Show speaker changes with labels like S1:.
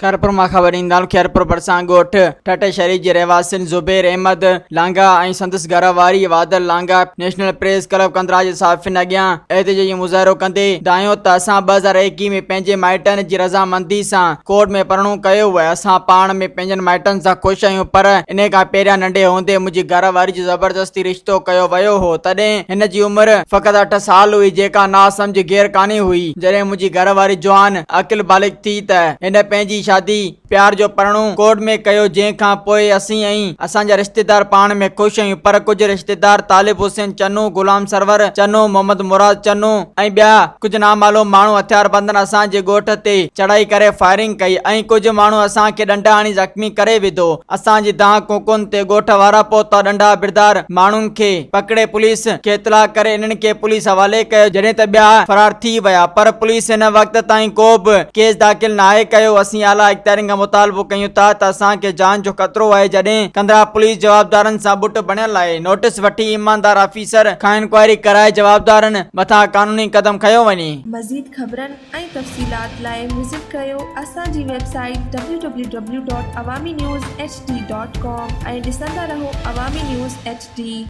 S1: خيرپور مان خبر ڏيندڙ خيرپور ڀرسان ڳوٺ ٺٽي شريف جي رهواسين زبير احمد لانگاهه ۽ سندس گهر واري Wadal Langah national press club Kandhra جي صحافين اڳيان احتجاجي مظاهرو ڪندي دانهيو ته اسان 2021 ۾ پنهنجي مائٽن جي رضامندي سان ڪورٽ ۾ پرڻو ڪيو هو اسان پاڻ ۾ پنهنجن مائٽن سان خوش آهيون پر انهي کان پهريان ننڍي هوندي منهنجي گهر واري جو زبردستي رشتو ڪيو ويو هو تڏهن هن جي عمر فقط اٺ سال هئي جيڪا ناسمجهه غير قانوني هئي جڏهن منهنجي گهر واري جوان عقل بالغ ٿي ته هن پنهنجي شادي، پيار جو پرڻو، ڪورٽ ۾ ڪيو جنهن کان پوء اسين ۽ اسان جا رشتيدار پاڻ ۾ خوش آهيون پر ڪجهه رشتيدار طالب حسين چنو، غلام سرور چنو، محمد مراد چنو ۽ ٻيا ڪجهه نامعلوم ماڻهو هٿياربندن اسان جي ڳوٺ تي چڙهائي ڪري فائرنگ ڪئي ۽ ڪجهه ماڻهو اسان کي ڏنڊا هڻي زخمي ڪري وڌو. اسان جي دانهن ڪوڪن تي ڳوٺ وارا پهتا ڏنڊا بردار ماڻهن کي پڪڙي پوليس کي اطلاع ڪري انهن کي پوليس حوالي ڪيو جڏهن ته ٻيا فرار ٿي ويا پر پوليس هن وقت تائين ڪو به ڪيس داخل ناهي ڪيو اسين اعليٰ اختيارين کان مطالبو ڪيون ٿا ته اسان کي جان جو خطرو آهي جڏهن ڪنڌرا پوليس جوابدارن سان ٻٽ بڻيل آهي نوٽيس وٺي ايماندار آفيسر کان انڪوائري ڪرائي جوابدارن مٿان قانوني قدم کنيو وڃي.
S2: مزيد خبرن ۽ تفصيلات لاء وزٽ ڪريو اسان جي website W W W dot Awami news H D dot com ۽ ڏسندا رهو عوامي نيوز ايڇ ڊي.